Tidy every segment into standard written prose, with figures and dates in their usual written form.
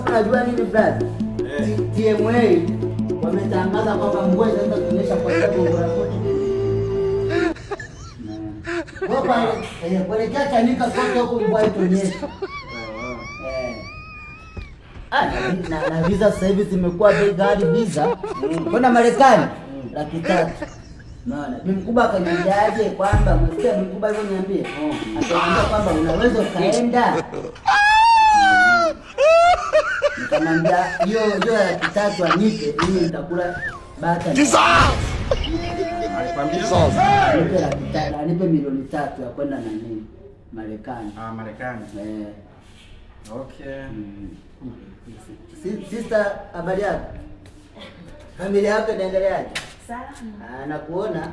Unajua nini, brother? TMA wametangaza kwamba mvua itaanza kunyesha kwa Gongola kote. Kwa kuelekea Chanika kote huko mvua itonyesha. Eh. Ah, na visa sasa hivi zimekuwa bei ghali visa. Kwenda Marekani 300,000. Unaona? Bi mkubwa akaniambiaje kwamba umesikia bi mkubwa hivyo niambie? Akaniambia kwamba unaweza ukaenda. Nikamwambia hiyo hiyo 300,000 anipe, mimi nitakula bata. Alikwambia? Anipe 300,000, anipe 3 milioni ya kwenda nani? Marekani. Ah, Marekani. Eh. Okay. Sister, habari yako? Familia yako inaendeleaje? Salama. Ah, nakuona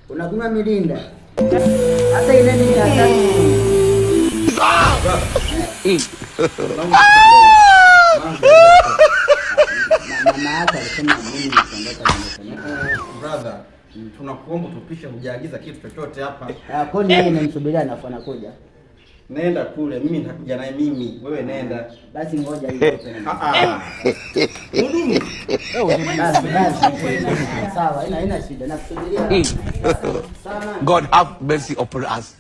unakunywa mirinda. Hata ile ni ya tatu. Mama yako alisema mimi nikiondoka niondoke. Brother, tunakuomba tupishe, hujaagiza kitu chochote hapa. Ah, kwani yeye namsubiria anafu anakuja. Nenda kule, mimi nitakuja naye mimi. Wewe nenda. Basi ngoja hiyo. Ah ah. Basi basi. Sawa, haina shida. Nakusubiria. Sawa. God have mercy upon us.